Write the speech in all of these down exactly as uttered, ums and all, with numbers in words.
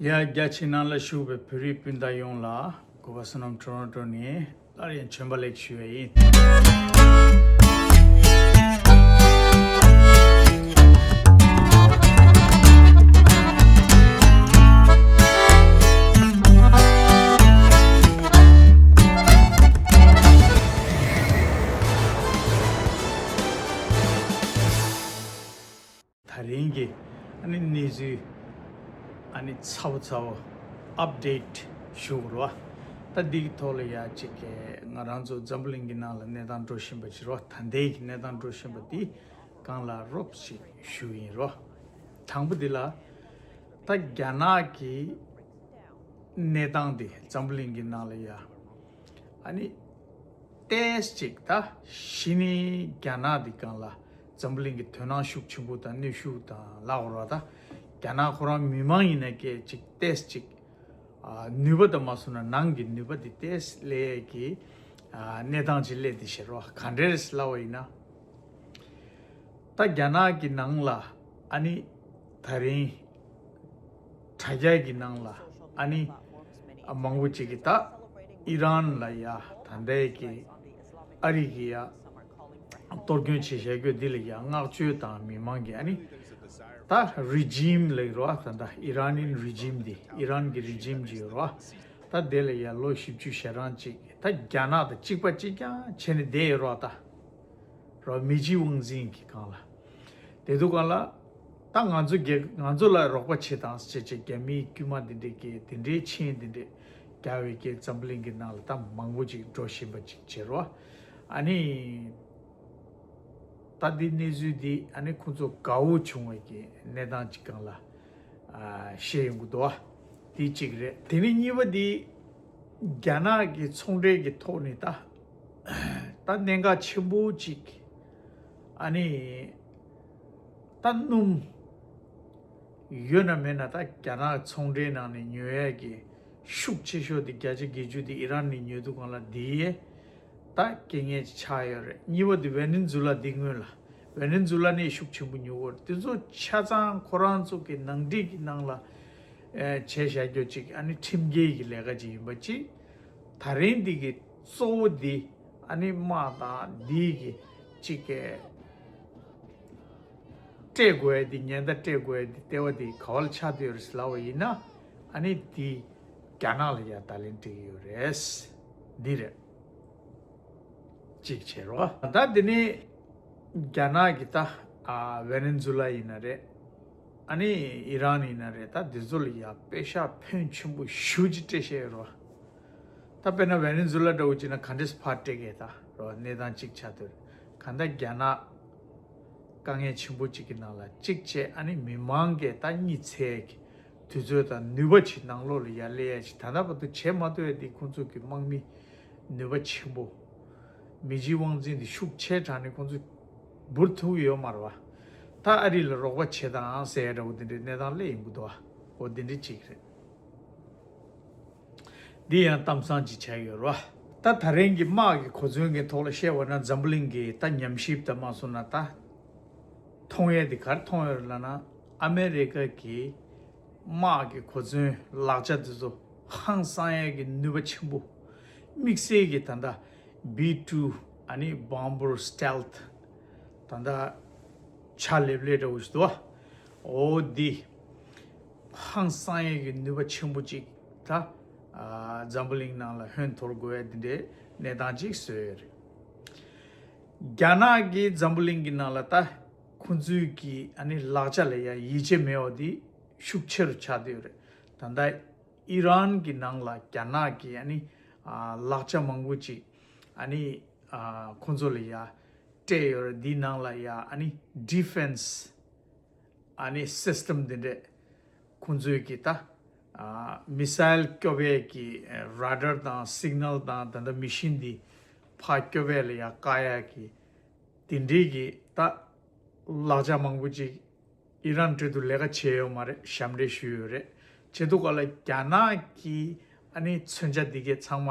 ཡ། རྒྱ་ཆེ་ནང་ལ་བཞུགས་པའི་བོད་རིགས་སྤུན་ཟླ་ཡོངས་ལ་གུས་པ་བསོད་ནམས་ཊོ་རོན་ཊོ་ནས་སླར་ཡང་བྱོན་པ་ལེགས་ཞུ་བ་ཡིན། ད་རིང་གི་ཨ་ནི་གནས་ཚུལ་ཨ་ནི་ཚ་བོ་ཚ་བོ་ཨབ་ཌེཊ་ཞུ་དགོས་རེད་བ། ད་འདི་གི་ཐོག་ལ་ཡ་གཅིག་གི་ང་རང་ཚོ་འཛམ་བུ་གླིང་གི་ནང་ལ་གནས་སྟངས་འགྲོ་བཞིན་པ་ཅིག་རེད་བ། ད་ལྟའི་གི་གནས་སྟངས་འགྲོ་བཞིན་པ་འདི་སྒང་ལ་རོབ་ཅིག་ཞུ་ཡིན་རེད་བ། དང་པོ་འདི་ལ་ད་རྒྱ་ནག་གི་གནས་སྟངས་འདི་འཛམ་བུ་གླིང་གི་ནང་ལ་ཡ་ཨ་ནི་ཏོག་ཙམ་ཅིག་ད་གཞི་ནས་རྒྱ་ནག་འདི་སྒང་ལ་འཛམ་བུ་གླིང་གི་དོ་སྣང་ཤུགས་ཆེན་པོ་དང་གནོན་ཤུགས་དང་ལབ་དགོས་རེད་བ། ད་རྒྱ་ནག་ཁོ་རང་མི་མང་ཡིན་ན་སྐད་ཅིག་ཏོག་ཙམ་ཅིག་ཨ་ནུས་པ་དང་མ་སོང་ན་ནང་གི་ནུས་པ་འདི་ཏོག་ཙམ་སླེབས་ཡས་ཀྱི་ཨ་གནས་སྟངས་ཅིག་སླེབས་བསྡད་ཤག་རེད་བ། ག་འདྲས་ལབ་པ་ཡིན་ན། ད་རྒྱ་ནག་གི་ནང་ལ་ཨ་ནི་ད་རིང་དྲ་རྒྱ་གི་ནང་ལ་ཨ་ནི་མང་པོ་ཅིག་གིས་ད་ཨི་རན་ལ་ཡ་ད་ལྟའི་གི་ཨ་རི་གི་ཡ་གཏོར་སྐྱོན་བྱས་བཞག་རྒྱུ་འདི་ལ་ཡ་བསྔགས་བརྗོད་དང་མི་མང་གི་ཨ་ནི་ད་རི་ཇིམ་ལབ་ཀྱི་རེད་བ། ད་ད་ཨི་རན་ནི་རི་ཇིམ་འདི་ཨི་རན་གི་རི་ཇིམ་ཅིག་ཡོད་རེད་བ། ད་དེ་ལ་ཡ་ལོ་བཞི་བཅུ་ཞེ་གྲངས་ཅིག་ད་རྒྱ་ནག་དང་གཅིག་པ་གཅིག་རྐྱང་བྱས་ནས་བསྡད་ཡོད་རེད་བ་ད། རོ་མི་ཇི་དབང་འཛིན་གྱི་སྒང་ལ། དེ་དུས་སྒང་ལ་ད་ང་ཚོ་རྒྱལ་ང་ཚོ་ལ་རོགས་པ་བྱེད་དང་ཟེར་བྱས་རྒྱ་མིའི་དཀྱུས་མ་འདི་འདྲའི་གི་དེ་འདྲའི་ཆིངས་འདི་འདྲའི་རྒྱག་པའི་གི་འཛམ་བུ་གླིང་གི་ནང་ལ་ད་མང་པོ་ཅིག་འགྲོ་བཞིན་པ་ཅིག་བྱེད་རོ། ཨ་ནི་ད་འདི་གནས་ཚུལ་འདི་ཨ་ནི་ཁོང་ཚོ་དགའ་བོ་བྱུང་བའི་གི་གནས་སྟངས་ཅིག་སྒང་ལ་ཨ་བཤད་ཡོང་གི་འདུག་བ། དེ་གཅིག་རེད། དེ་ནས་གཉིས་པ་དེ་རྒྱ་ནག་གི་ཚོང་འབྲེལ་གྱི་ཐོག་ནས་ད་ད་གནད་འགག་ཆེན་པོ་གཅིག་ཨ་ནི་ད་སྣུམ་ཡོད་ན་མེད་ན་ད་རྒྱ་ནག་ཚོང་འབྲེལ་ནང་ནས་ཉོ་ཡས་ཀྱི་ཤུགས་ཆེ་ཤོས་དེ་བརྒྱ་ཆ་བརྒྱད་ཅུ་དེ་ཨི་རན་ནས་ཉོ་དུས་སྒང་ལ་དེའི་ད་རྐྱེན་ངན་ཆགས་ཡོད་རེད། གཉིས་པ་དེ་ཝེ་ནེ་ཛུ་ལ་དེ་སྔོན་ལ། ཝེ་ནེ་ཛུ་ལ་ནས་ཤུགས་ཆེན་པོ་ཉོ་གི་ཡོད་རེད། དེ་ཚོ་ཆ་ཚང་ཁོ་རང་ཚོ་གི་ནང་འགྲིག་གི་ནང་ལ་ཨེ་བྱས་བཞག་རྒྱུ་ཅིག་ཨ་ནི་ཁྲིམས་འགལ་གྱི་ལས་ཀ་ཅིག་ཡིན་པ་ཅིག་ད་རིང་འདི་གི་གཙོ་བོ་འདི་ཨ་ནི་དམག་དང་འདི་གི་ཅིག་གི་སྤྲད་དགོས་ཡ་འདི་ཉེན་བརྡ་སྤྲད་དགོས་ཡ་འདི་ལྟེ་བ་འདི་ག་བ་ལ་ཆགས་བསྡད་ཡོད་རེད་ལབ་པ་ཡིན་ན་ཨ་ནི་འདི་རྒྱ་ནག་ལ་ཡ་བརྡ་ལན་སྤྲད་ཀྱི་ཡོད་རེད། འདི་རེད། གཅིག་བྱས་རོ། ད་འདི་ནི་རྒྱ་ནག་གི་ད་ཨ་ཝེ་ནེ་ཛུ་ལ་ཡིན་ན་རེད། ཨ་ནི་ཨི་རན་ཡིན་ན་རེད། ད་འདི་ཚོ་ལ་ཡ་པེ་ཤག་ཕོན་ཆེན་པོ་ཞེ་ཅིག་སྤྲད་བཞག་ཡོད་རོ། ད་དཔེར་ན་ཝེ་ནེ་ཛུ་ལ་འདྲ་བོ་བྱས་ན་ག་འདྲས་ཕར་སྤྲད་གས་ད་རོ། གནས་སྟངས་གཅིག་ཆགས་དུས་གང་ལྟར་རྒྱ་ནག་དཀའ་ངལ་ཆེན་པོ་གཅིག་གི་ནང་ལ་གཅིག་བྱས། ཨ་ནི་མི་མང་གིས་ད་གཉིད་སད་ཀྱི་དུས་ཚོད་དང་ནུས་པ་ཅིག་ནང་ལོགས་ལ་ཡར་སླེབས་ཡ་ཅིག་ད་ལྟ་བར་དུ་བྱེད་མ་ཐུབ་ཡ་འདི་ཁོང་ཚོ་གི་དམག་མི་ནུས་པ་ཆེན་པོ། མི་ཇི་དབང་འཛིན་འདི་ཤུགས་ཆེ་དྲགས་ནས་ཁོང་ཚོ་འབུར་ཐུག་ཡོད་མ་རེད་བ། ད་ཨ་རི་ལ་རོགས་པ་བྱེད་དང་ཟེར་ཡ་འདྲ་བོ་འདི་འདྲའི་གནས་སྟངས་སླེབས་ཡོང་གི་འདུག་བ། འོ་འདི་འདྲ་ཅིག་རེད། འདི་ཡང་གཏམ་བཟང་ཅིག་ཆགས་ཡོད་རེད་བ། ད་ད་རིང་གི་དམག་གི་གོ་མཚོན་གྱི་ཐོག་ལ་བཤད་པ་ན་འཛམ་བུ་གླིང་གི་ད་ཉམས་ཞིབ་དང་མ་སོང་ན་ད་མཐོང་ཡས་དེ་ག་རེ་མཐོང་ཡོད་རེད་ལབ་ན། ཨ་མེ་རི་ཀ་གི་དམག་གི་གོ་མཚོན་ལག་ཆ་དེ་ཚོ་ཧང་སང་ཡས་ཀྱི་ནུས་པ་ཆེན་པོ། དམིགས་བསལ་གྱི་ད་ལྟ་བི་ཊུ་ཨ་ནི་བོམ་བར་སི་ཊེལ་ཐི་ད་ལྟ་ཕྱག་ལེབ་ལེབ་འདྲ་བོ་ཞིག་འདུག་བ། འོ་འདི་ཧང་སང་ཡས་ཀྱི་ནུས་པ་ཆེན་པོ་ཅིག་ད་ཨ་འཛམ་བུ་གླིང་ནང་ལ་ཧོན་འཐོར་དགོས་ཡ་འདི་འདྲའི་གནས་སྟངས་ཅིག་བཟོས་ཡོད་རེད། རྒྱ་ནག་གིས་འཛམ་བུ་གླིང་གི་ནང་ལ་ད་ཁོང་ཚོའི་གི་ཨ་ནི་ལག་ཆ་ལ་ཡ་ཡིད་ཆེས་མེད་པ་འདི་ཤུགས་ཆེ་རུ་ཆགས་བསྡད་ཡོད་རེད། ད་ལྟ་ཨི་རན་གྱི་ནང་ལ་རྒྱ་ནག་གི་ཨ་ནི་ཨ་ལག་ཆ་མང་པོ་ཅིག་ཨ་ནི་ཨ་ཁོང་ཚོ་ལ་ཡ་སྤྲད་ཡོད་རེད། འདིའི་ནང་ལ་ཡ་ཨ་ནི་ཌི་ཕེན་སི་ཨ་ནི་སིས་ཊམ་འདི་འདྲས་ཁོང་ཚོའི་གི་ད་ཨ་མི་སེལ་སྐྱོབ་ཡས་ཀྱི་ར་ཌར་དང་སིག་ནལ་དང་ད་ལྟ་མི་ཤིན་འདི་ཕར་སྐྱོབ་ཡས་ལ་ཡ་བཀག་ཡས་ཀྱི་དེ་འདྲའི་གི་ད་ལག་ཆ་མང་པོ་ཅིག་ཨི་རན་འཕྲལ་དུ་ལས་ཀ་བྱས་ཡོད་མ་རེད། ཞབས་འདྲེན་ཞུས་ཡོད་རེད། བྱས་དུས་ག་ལ་རྒྱ་ནག་གི་ཨ་ནི་མཚོན་ཆ་འདི་གའི་ཚང་མ་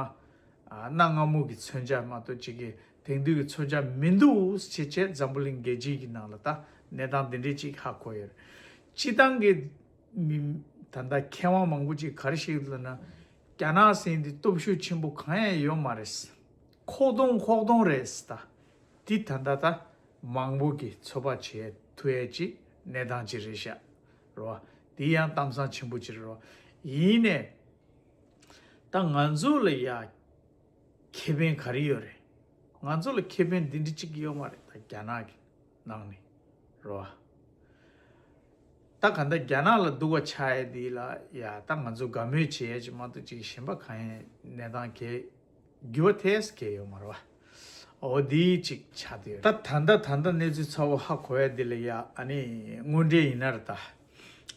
ཨ་གནའ་སྔ་མོ་གི་མཚོན་ཆ་མ་གཏོགས་ཅིག་གི་དེང་དུས་ཀྱི་མཚོན་ཆ་མི་འདུག་ཟེར་བྱས་འཛམ་བུ་གླིང་རྒྱལ་སྤྱི་གི་ནང་ལ་ད་གནས་སྟངས་འདི་འདྲའི་ཅིག་ཧ་གོ་ཡོད་རེད། སྤྱི་བཏང་གི་མི་ ད་ལྟ་མཁས་དབང་མང་པོ་ཅིག་ག་རེ་བཤད་ལབ་ན། རྒྱ་ནག་ཟེར་འདི་སྟོབས་ཤུགས་ཆེན་པོ་གང་ཡང་ཡོད་མ་རེད། ཁོག་སྟོང་ཁོག་སྟོང་རེད་ད། འདི་ད་ལྟ་ད་མང་པོ་གི་ཚོད་དཔག་བྱེད་ཐུབ་ཡས་ཅིག་གནས་སྟངས་ཅིག་རེད་ཤག་རེད་བ། འདི་ཡང་གཏམ་བཟང་ཆེན་པོ་ཅིག་རེད་བ། ཡིན་ནས་ད་ང་ཚོ་ལ་ཡ་ཁེ་ཕན་ག་རེ་ཡོད་རེད། ང་ཚོ་ལ་ཁེ་ཕན་འདི་འདྲ་ཅིག་ཡོད་མ་རེད་ད། རྒྱ་ནག་གི་ནང་ནས་རེད་བ། ད་ག་འདྲ་རྒྱ་ནག་ལ་སྡུག་པ་ཆགས་ཡས་འདི་ལ་ཡ་ད་ང་ཚོ་དགའ་མོས་བྱེད་ཡས་ཅིག་མ་གཏོགས་ཅིག་གཞན་པ་གང་ཡང་གནས་སྟངས་གས་འགྱུར་བ་ཐེབས་གས་ཡོད་མ་རེད་བ། འོ་འདི་ཅིག་ཆགས་བསྡད་ཡོད། ད་ད་ལྟ་ད་ལྟ་གནས་ཚུལ་ཚ་བོ་ཧ་གོ་ཡས་འདི་ལ་ཡ་ཨ་ནི་དངོས་འབྲེལ་ཡིན་ན་རེད་ད།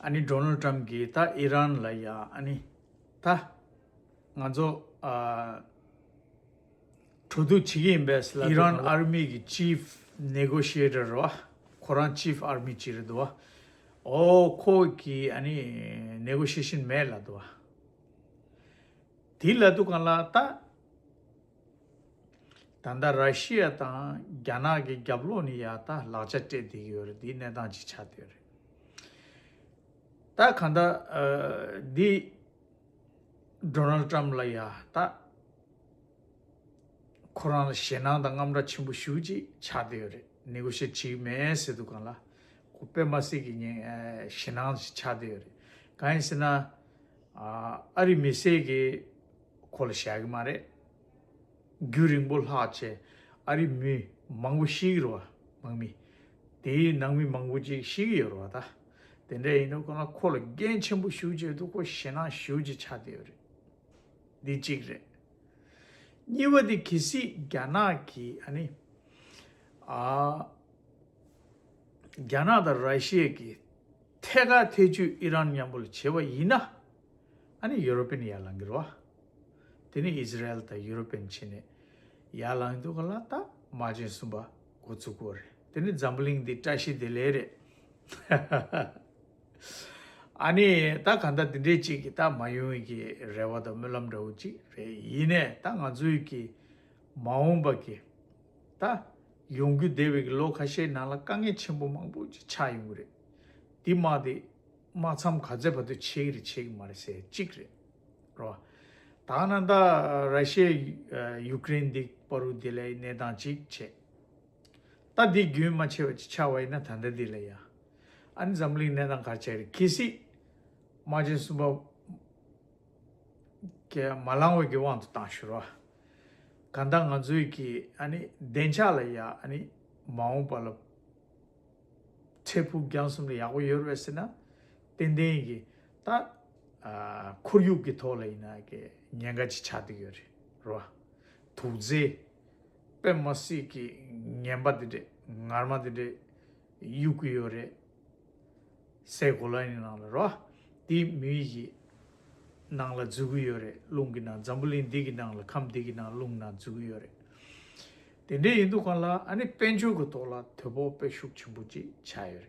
ཨ་ནི་ཌོ་ནལ་ཊམ་གིས་ད་ཨི་རན་ལ་ཡ་ཨ་ནི་ད་ང་ཚོ་ཨ། གྲོས་བསྡུར་བྱེད་ཀྱི་ཡིན་པས་ལབ། ཨི་རན་ཨར་མི་གི་ཅིབ་ནེ་གོ་ཤི་ཨེ་ཊར་རེད་བ། ཁོ་རང་ཅིབ་ཨར་མི་ཅིག་རེད་འདུག་བ། ཨོ་ཁོ་གིས་ཨ་ནི་ནེ་གོ་ཤི་ཨེ་ཤན་མེད་ལབ་འདུག་བ། དེ་ལབ་དུས་སྒང་ལ་ད་ད་ལྟ་ར་ཤི་ཡ་དང་རྒྱ་ནག་གི་རྒྱབ་ལོགས་ནས་ཡ་ད་ལག་ཆ་སྤྲད་བསྡད་ཀྱི་ཡོད་རེད། དེའི་གནས་སྟངས་ཅིག་ཆགས་བསྡད་ཡོད་རེད། ད་གང་ལྟར་འདི་ཌོ་ནལ་ཊམ་ལ་ཡ་ད་ཁོ་རང་ལ་ཞེད་སྣང་དང་དངངས་སྐྲག་ཆེན་པོ་ཞེ་པོ་ཅིག་ཆགས་བསྡད་ཡོད་རེད། ནེ་གོ་ཤི་ཨེཊ་བྱེད་ཀྱི་མེད་ཟེར་དུས་སྒང་ལ་ཁོ་དཔེ་མ་སྲིད་ཀྱི་ཉེ་ཞེད་སྣང་ཞིག་ཆགས་བསྡད་ཡོད་རེད། གང་ཡིན་ཟེར་ན་ཨ་རི་མི་སེར་གྱིས་ཁོ་ལ་བཞག་གི་མ་རེད། རྒྱུན་རིང་པོ་ལྷག་བྱས་ཨ་རི་མི་མང་པོ་ཤི་གི་རེད་བ། དམག་མི་དེའི་ནང་མི་མང་པོ་ཅིག་ཤི་གི་ཡོད་རེད་བ། ད་དེ་འདྲ་ཡིན་དུས་སྒང་ལ་ཁོ་ལ་འགན་ཆེན་པོ་ཞེ་པོ་ཅིག་འདུག་ཁོ་ཞེད་སྣང་ཞེ་པོ་ཅིག་ཆགས་བསྡད་ཡོད་རེད། འདི་གཅིག་རེད། གཉིས་པ་དེ་གལ་སྲིད་རྒྱ་ནག་གིས་ཨ་ནི་ཨ་རྒྱ་ནག་དང་ར་ཤི་ཡ་གིས་ཐད་ཀར་ཐེ་བྱུས་ཨི་རན་མཉམ་པོ་ལ་བྱས་པ་ཡིན་ན། ཨ་ནི་ཡུ་རོ་པན་ཡར་ལངས་ཀྱི་རེད་བ། དེ་ནི་ཨི་ཟི་རལ་དང་ཡུ་རོ་པན་བྱས་ནས་ཡར་ལངས་དུས་སྒང་ལ་ད་དམག་ཆེན་གསུམ་པ་འགོ་བཙུགས་ཀྱི་ཡོད་རེད། དེ་ནི་འཛམ་བུ་གླིང་འདི་བཀྲ་ཤིས་བདེ་ལེགས་རེད། ཨ་ནི་ད་གང་ལྟར་འདི་འདྲའི་ཅིག་གི་ད་མ་ཡོང་བའི་གི་རེ་བ་དང་སྨོན་ལམ་འདྲ་བོ་ཅིག་རེད། ཡིན་ནའི་ད་ང་ཚོའི་གི་མ་འོངས་པ་གི་ད་ཡོང་རྒྱུ་བསྡད་པའི་གི་ལོ་ཁ་ཤས་ནང་ལ་དཀའ་ངལ་ཆེན་པོ་མང་པོ་ཅིག་ཆགས་ཡོང་གི་རེད། འདི་མ་དེ་མ་མཚམས་ག་ཚད་བར་དུ་ཆེ་གི་རེད་ཆེ་གི་མ་རེད་ཟེར་གཅིག་རེད། རོ། ད་ནང་ད་ར་ཤི་ཡ་ཡུ་ཀེ་རེན་འདི་བར་དུ་དེ་ལའི་གནས་སྟངས་གཅིག་བྱས། ད་འདི་རྒྱུན་མ་ཆད་པ་ཅིག་ཆགས་པ་ཡིན་ན་ད་ལྟ་འདི་ལ་ཡ། ཨ་ནི་འཛམ་གླིང་གནས་སྟངས་ག་རེ་ཆགས་རེད། གལ་སྲིད་དམག་ཆེན་གསུམ་པ་གས་མ་ལངས་པའི་གི་དབང་དུ་བཏང་ཞུ་རོ། གང་ལྟར་ང་ཚོའི་གི་ཨ་ནི་བདེ་འཇགས་ལ་ཡ་ཨ་ནི་མ་འོངས་པ་ལ་འཕྲལ་ཕུགས་རྒྱང་གསུམ་ལ་ཡག་པོ་ཡོད་རེད་ཟེར་ན། ཏན་ཏན་གྱི་ད་ཨ་ཁོར་ཡུག་གི་ཐོག་ལ་ཡིན་ན་གི་ཉེན་ཁ་ཅིག་ཆགས་བསྡད་ཡོད་རེད་རོ། དུག་རྫས་དཔེ་མ་སྲིད་ཀྱི་ངན་པ་དེ་འདྲས་ངར་མ་དེ་འདྲས་གཡུག་གི་ཡོད་རེད། སའི་གོ་ལའི་ནང་ལ་རོ། དེ་མི་ཡི་ནང་ལ་འཛུལ་གྱི་ཡོད་རེད། རླུང་གི་ནང་འཛམ་བུ་གླིང་འདི་གི་ནང་ལ་ཁམས་འདི་གི་ནང་རླུང་ནང་འཛུལ་གྱི་ཡོད་རེད། དེ་འདྲས་ཡིན་དུས་སྒང་ལ་ཨ་ནི་དཔལ་འབྱོར་གྱི་ཐོག་ལ་དོ་ཕོག་དཔེ་ཤུགས་ཆེན་པོ་ཅིག་ཆགས་ཡོད་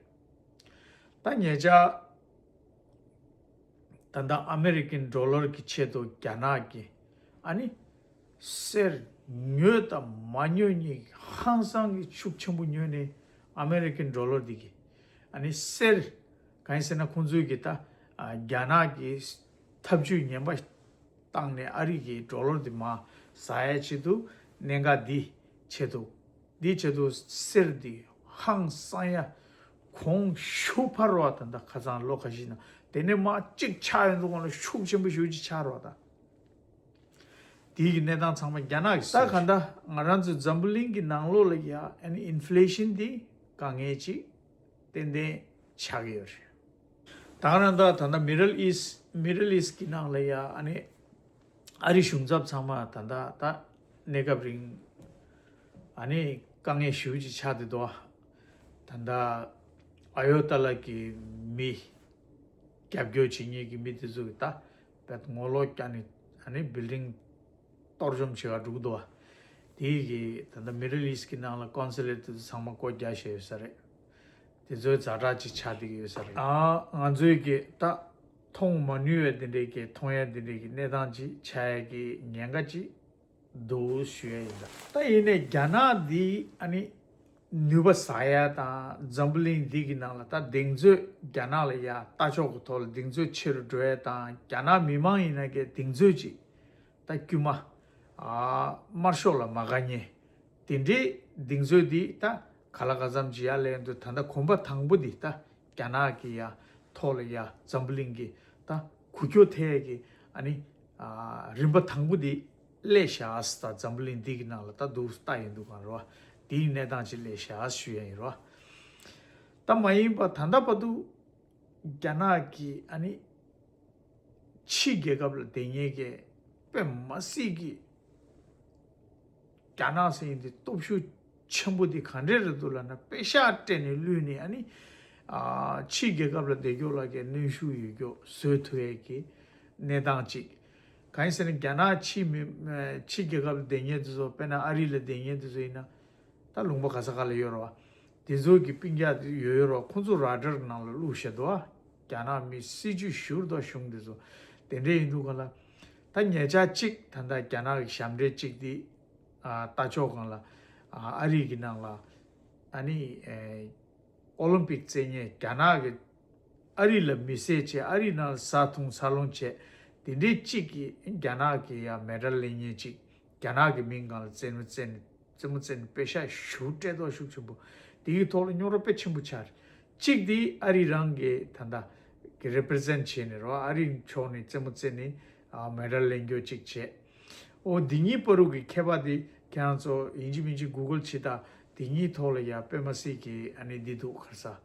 རེད། ད་ཉེ་ཆར་ད་ལྟ་ཨ་མེ་རི་ཀན་ཌོ་ལར་གྱི་ཆེད་དུ་རྒྱ་ནག་གིས་ཨ་ནི་གསེར་ཉོས་དང་མ་ཉོས་གཉིས་ཧང་སང་གི་ཤུགས་ཆེན་པོ་ཉོས་ནས་ཨ་མེ་རི་ཀན་ཌོ་ལར་འདི་གི་ཨ་ནི་གསེར་གང་ཡིན་ཟེར་ན་ཁོང་ཚོས་གི་ད་ཨ་རྒྱ་ནག་གི་ཐབས་ཇུས་ངན་པ་བཏང་ནས་ཨ་རི་གི་ཌོ་ལར་འདི་མར་ཟ་ཡ་ཆེད་དུ་གནད་འགག་འདི་ཆེད་དུ་འདི་ཆེད་དུ་གསེར་འདི་ཧང་སང་ཡ་གོང་ཞུ་འཕར་བ་ད་ལྟ་ཁ་སང་ལོ་ཁ་ཤས་ནང་དེ་ནས་མར་གཅིག་ཆག་ཡོང་དུས་སྒང་ལ་ཤུགས་ཆེན་པོ་ཞེ་པོ་ཅིག་ཆག་རོགས་ད། དེའི་གི་གནས་སྟངས་ཚང་མ་རྒྱ་ནག་གི་ད་ག་འདྲ་ང་རང་ཚོའི་འཛམ་བུ་གླིང་གི་ནང་ལོགས་ལ་ཡ་ཨ་ནི་ཨིན་ཕི་ལེ་ཤན་འདི་དཀའ་ངལ་ཅིག་ཏན་ཏན་ཆགས་ཀྱི་ཡོད་རེད། ད་ག་རང་ད་ད་ལྟ་མི་ཌལ་ཨིསི་མི་ཌལ་ཨིསི་གི་ནང་ལ་ཡ་ཨ་ནི་ཨ་རི་གཞུང་ཚབ་ཚང་མ་ད་ལྟ་ད་གནས་སྐབས་རིང་ཨ་ནི་དཀའ་ངལ་ཞེ་པོ་ཅིག་ཆགས་བསྡད་འདུག་ད་ལྟ་ཨ་ཡོ་ཏ་ལ་གི་མི་རྒྱབ་སྐྱོར་བྱེད་མཁན་གྱི་མི་དེ་ཚོ་གི་ད་བད་ངོ་ལོག་རྒྱག་ནས་ཨ་ནི་བིལ་ཌིང་གཏོར་བཅོམ་བྱེད་ག་འགྲོ་གི་འདུག་བ། དེ་གི་ད་ལྟ་མི་ཌལ་ཨིསི་གི་ནང་ལ་ཀོན་སུ་ལེཊ་དེ་ཚོ་ཚང་མ་སྒོ་རྒྱག་བཞག་ཡོད་ས་རེད། དེ་ཚོའི་ཛ་དྲག་ཅིག་ཆགས་བསྡད་ཀྱི་ཡོད་ས་རེད། ཨ་ང་ཚོའི་གི་ད་མཐོང་མ་ནུས་པའི་དེ་འདྲའི་གི་མཐོང་ཡ་དེ་འདྲའི་གི་གནས་སྟངས་ཅིག་ཆགས་ཡ་གི་ཉེན་ཁ་ཅིག་འདུག་ཞུ་ཡ་ཡིན་ད། ད་ཡིན་ནའི་རྒྱ་ནག་འདི་ཨ་ནི་ ནུས་པ་ཟ་ཡ་དང་འཛམ་བུ་གླིང་འདི་གི་ནང་ལ་ད་གདེང་ཚོད་རྒྱ་ནག་ལ་ཡ་ལྟ་ཕྱོགས་ཀྱི་ཐོག་ལ་གདེང་ཚོད་ཆེ་རུ་འགྲོ་ཡ་དང་རྒྱ་ནག་མི་མང་ཡིན་ན་ཀྱི་གདེང་ཚོད་ཅིག་ད་དཀྱུས་མ་ཨ་དམར་ཤོག་ལ་མ་དགའ་ཉེ་དེ་འདྲའི་གདེང་ཚོད་འདི་ད་ག་ལ་ག་ཙམ་ཅིག་ཡ་ལས་འདུག་ད་ལྟ་གོམ་པ་དང་པོ་འདི་ད་རྒྱ་ནག་གི་ཡ་ཐོག་ལ་ཡ་འཛམ་བུ་གླིང་གི་ད་འགུལ་སྐྱོད་ཐད་ཀྱི་ཨ་ནི་ཨ་རིམ་པ་དང་པོ་འདི་སླེབས་བཞག་ད་འཛམ་བུ་གླིང་འདི་གི་ནང་ལ་ད་འདུག་ལྟ་ཡིན་འདུག་གང་རེད་བ། དེའི་གནས་སྟངས་ཅིག་སླེབས་བཞག་ཞུ་ཡ་ཡིན་རོ། ད་མ་ཡིན་པ་ད་ལྟ་བར་དུ་རྒྱ་ནག་གི་ཨ་ནི་ཕྱི་རྒྱལ་ཁབ་ལ་བསྡད་མཁན་གྱི་དཔེ་མ་སྲིད་ཀྱི་རྒྱ་ནག་ཟེར་ཡིན་དེ་སྟོབས་ཤུགས་ཆེན་པོ་དེ་ག་འདྲས་རེད་འདུག་ལབ་ན་པེ་ཤག་སྤྲད་ནས་བླུས་ནས་ཨ་ནི་ཨ་ཕྱི་རྒྱལ་ཁབ་ལ་བསྡད་རྒྱུ་ལ་གི་གནོན་ཤུགས་ཡོད་རྒྱུ་བཟོས་ཐུབ་ཡས་ཀྱི་གནས་སྟངས་ཅིག་གང་ཡིན་ཟེར་ན་རྒྱ་ནག་ཕྱི་མི་ཕྱི་རྒྱལ་ཁབ་ལ་བསྡད་མཁན་དེ་ཚོ་དཔེར་ན་ཨ་རི་ལ་བསྡད་མཁན་དེ་ཚོ་ཡིན་ན་ད་ལུང་པ་ག་ས་ག་ལ་ཡོད་རེད་བ། དེ་ཚོ་གི་སྤུན་ཀྱག་དེ་ཡོད་ཡོད་རེད་བ། ཁོང་ཚོ་ར་ཌར་ནང་ལ་བླུགས་བཞག་འདུག་བ། རྒྱ་ནག་མི་སྲིད་ཇུས་བཞུར་དང་གཞུང་དེ་ཚོ་དེ་འདྲས་ཡིན་འདུག་ག་ལ། ད་ཉེ་ཆར་གཅིག་ད་ལྟ་རྒྱ་ནག་གི་ཞབས་འདྲེན་གཅིག་དེ་ཨ་ལྟ་ཕྱོགས་སྒང་ལ་ཨ་ཨ་རི་གི་ནང་ལ་ཨ་ནི་ཨེ་ཨོ་ལིམ་པིག་རྩེད་མཁན་རྒྱ་ནག་གི་ཨ་རི་ལ་མི་བསད་བྱས་ཨ་རི་ནང་ལ་ཟ་འཐུང་འཚར་ལོངས་བྱས་དེ་འདྲའི་གཅིག་གིས་རྒྱ་ནག་གི་ཡ་མེ་ཌལ་ལེན་མཁན་གཅིག་རྒྱ་ནག་གི་མིང་སྒང་ལ་རྩེད་མོ་རྩེ་ནས་རྩེད་མོ་རྩེ་ནས་པེ་ཤག་ཞུ་སྤྲད་མདོག་ཤུགས་ཆེན་པོ་དེ་གི་ཐོག་ལ་རྙོག་དྲ་དཔེ་ཆེན་པོ་ཆགས་རེད། གཅིག་དེ་ཨ་རི་རང་གི་ད་ལྟ་གི་རེ་པི་རི་ཛེན་ཊི་བྱས་ནས་རོ་ཨ་རི་ཕྱོགས་ནས་རྩེད་མོ་རྩེ་ནས་ཨ་མེ་ཌལ་ལེན་རྒྱུ་གཅིག་བྱས། ཨོ་འདི་གཉིས་བར་དུ་གི་ཁྱད་པར་དེ་ཁྱེད་རང་ཚོ་ཡིན་གཅིག་མིན་གཅིག་གུ་གལ་བྱེད་ད། དེ་གཉིས་ཐོག་ལ་ཡ་དཔེ་མ་སྲིད་ཀྱི་ཨ་ནི་འདི་འདུག་ག་རེ་ཟ།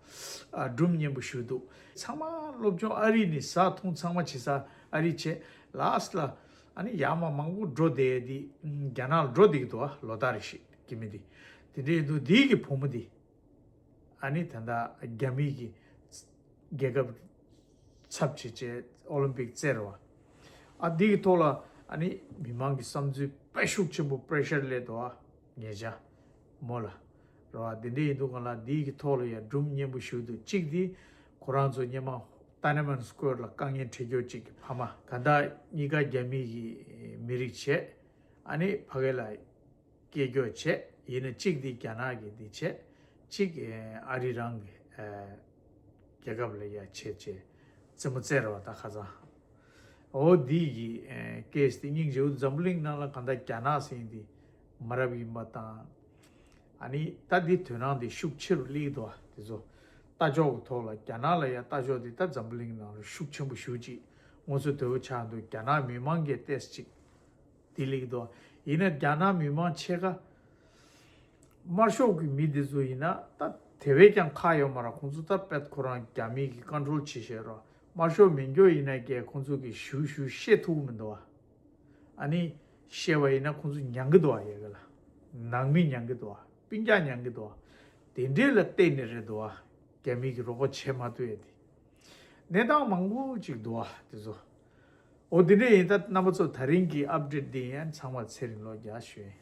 ཨ་སྒྲུང་སྙན་པོ་ཞིག་འདུག་ཚང་མ་སློབ་སྦྱོང་ཨ་རི་ནས་ཟ་འཐུང་ཚང་མ་བྱེད་ས་ཨ་རི་བྱས། ལཱ་སི་ལ་ཨ་ནི་ཡར་མར་མང་པོ་འགྲོ་བསྡད་དེ་རྒྱ་ནག་ལ་འགྲོ་བསྡད་ཀྱི་འདུག་ཨ་ལོ་ལྟར་རེ་བཞིན་གྱི་མི་འདི་དེ་འདྲས་འདུག་འདི་གི་བུ་མོ་འདི་ཨ་ནི་ད་ལྟ་རྒྱ་མི་གི་རྒྱལ་ཁབ་ཚབ་བྱེད་བྱས་ཨོ་ལིམ་པིག་རྩེད་རེད་བ། ཨ་འདི་གི་ཐོག་ལ་ཨ་ནི་མི་མང་གི་བསམ་ཚུལ་དཔེ་ཤུགས་ཆེན་པོ་པེ་རེ་ཤར་སླེབས་འདུག་ཨ་ཉེ་ཆར་མོ་ལ་རེད་བ། དེ་འདྲ་ཡིན་དུས་སྒང་ལ་འདི་གི་ཐོག་ལ་ཡ་སྒྲུང་སྙན་པོ་ཞིག་འདུག་གཅིག་འདི་ཁོ་རང་ཚོ་སྔོན་མ་ཏ་ན་མན་སྐོར་ལ་དཀའ་ངལ་འཕྲད་རྒྱུ་གཅིག་གི་ཕ་མ་ག་ད་གཉིས་ཀ་རྒྱ་མི་གི་མི་རིགས་བྱས་ཨ་ནི་ཕ་གི་ལ་སྐད་རྒྱག་བྱས། ཡིན་ན་གཅིག་འདི་རྒྱ་ནག་གི་འདི་བྱས། གཅིག་ཨ་རི་རང་གི་རྒྱལ་ཁབ་ལ་ཡ་བྱས་བྱས་རྩེད་མོ་རྩེ་རེད་བ་ད་ཁ་སང་། འོ་འདི་གི་ཀེ་སི་འདི་སྙིང་རྗེ་བོ་འཛམ་བུ་གླིང་ནང་ལ་གང་ལྟར་རྒྱ་ནག་ཟེར་མཁན་འདི་མ་རབས་ཡིན་པ་དང་། ཨ་ནི་ད་འདི་དོན་རང་འདི་ཤུགས་ཆེ་རུ་སླེབས་འདུག་བ། དེ་ཚོ་ལྟ་ཕྱོགས་ཀྱི་ཐོག་ལ་རྒྱ་ནག་ལ་ཡ་ལྟ་ཕྱོགས་འདི་ད་འཛམ་བུ་གླིང་ནང་ལ་ཤུགས་ཆེན་པོ་ཞེ་ཅིག་ངོ་སོ་དོད་པོ་ཆགས་འདུག་རྒྱ་ནག་མི་མང་གིས་ཏོག་ཙམ་ཅིག་དེ་ལེགས་འདུག་ཡིན་ན་རྒྱ་ནག་མི་མང་ཕྱེད་ཀ་དམར་ཤོག་གི་མི་དེ་ཚོ་ཡིན་ན་ད་དེ་བས་ཀྱང་ཁག་ཡོད་མ་རེད། ཁོང་ཚོ་ད་དཔེ་ཁོ་རང་རྒྱ་མི་གི་ཀོན་ཊོལ་བྱེད་བཞིན་རེད། དམར་ཤོག་མི་འགྱོ་ཡིན་ན་ཀྱེ་ཁོང་ཚོ་གི་ཞུ་ཞུ་བཤད་ཐུབ་མི་འདུག་བ། ཨ་ནི་བཤད་པ་ཡིན་ན་ཁོང་ཚོ་མྱང་གི་འདུག་བ། ཡ་གི་ལ་ནང་མི་མྱང་གི་འདུག་བ། སྤུན་ཀྱག་མྱང་གི་འདུག་བ། དེ་འདྲས་ལ་བརྟེན་ནས་རེད་འདུག་བ། རྒྱ་མི་གི་རོགས་པ་བྱེད་མ་ཐུབ་ཡ་དེ། གནས་སྟངས་མང་པོ་ཅིག་འདུག་ཨ་དེ་ཚོ། འོ་དེ་འདྲ་ཡིན་ད་རྣམ་པ་ཚོ་ད་རིང་གི་ཨབ་ཌེཊ་འདི་ཡང་ཚང་མ་ཚེ་རིང་ལོ་རྒྱ་ཞུ་ཡིན།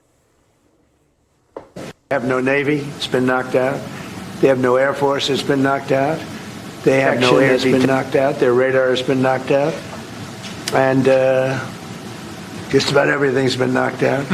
They have no navy, it's been knocked out. They have no air force, it's been knocked out. They have no air, it's been knocked out. Their radar has been knocked out. And uh, just about everything's been knocked out.